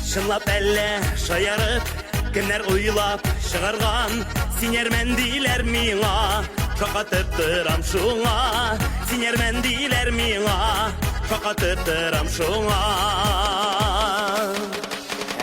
Чынлап әллә шаярып, кемнәр уйлап чыгарган, син әрмән диләр миңа, шаккатып торам шуңа. Син әрмән диләр миңа, шаккатып торам шуңа.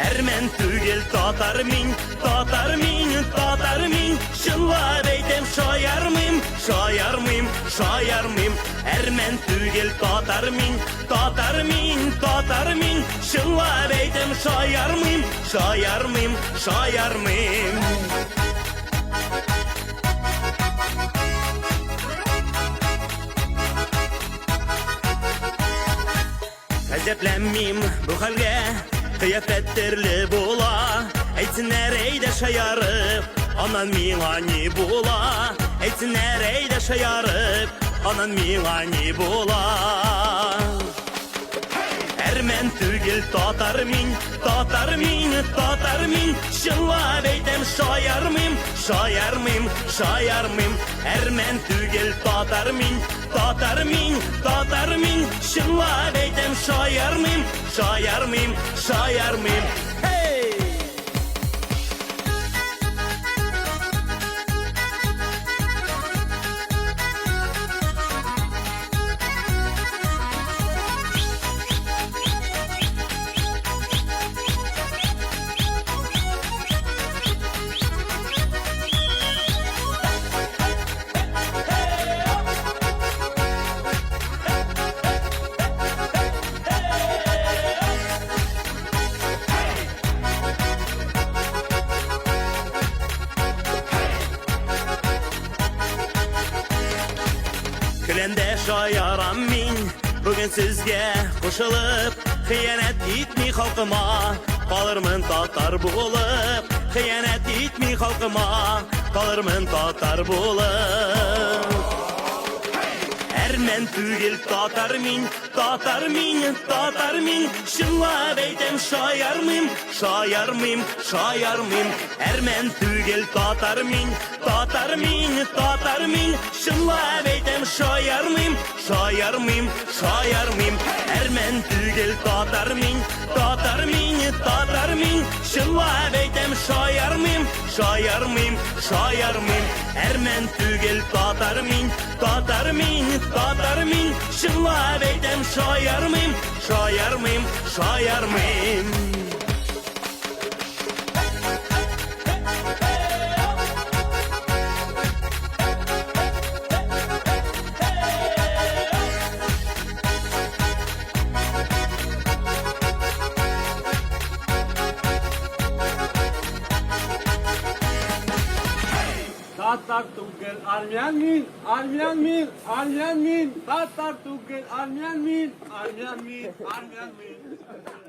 Әрмән түгел, татар мин, татар мин, татар мин. Чынлап әйтәм, шаярмыйм, шаярмыйм, шаярмыйм. Әрмән түгел, татар мин, татар мин, татар мин. Чынлап әйтәм, шаярмыйм, шаярмыйм, шаярмыйм. Гаҗәпләнмим бу хәлгә, кыяфәт төрле була. Әйтсеннәр, әйдә шаярып, аннан миңа ни була? Әйтсеннәр, әйдә шаярып, аннан миңа ни була? Әрмән түгел, татар мин, татар мин, татар мин. Чынлап әйтәм, шаярмыйм, шаярмыйм, шаярмыйм. Әрмән түгел, татар мин, татар мин, татар мин. Чынлап әйтәм, шаярмыйм, шаярмыйм, шаярмыйм. Hey! Көләм дә шаярам мин, бүген сезгә кушылып, хыянәт итми халкыма, калырмын татар булып. Хыянәт итми халкыма, калырмын татар булып. Әрмән түгел, татар мин, татар мин, татар мин. Чынлап әйтәм, шаярмыйм, шаярмыйм, шаярмыйм. Әрмән түгел, татар мин, татар мин, татар мин. Чынлап әйтәм, шаярмыйм, шаярмыйм, шаярмыйм. Әрмән түгел, татар мин, татар мин, татар мин. Чынлап әйтәм, шаярмыйм, шаярмыйм, шаярмыйм. Әрмән түгел, татар мин, татар мин, татар мин. Чынлап әйтәм, шаярмыйм, шаярмыйм, шаярмыйм. Татар түгел, армян мин, армян мин, армян мин, татар түгел, армян мин, армян мин, армян мин.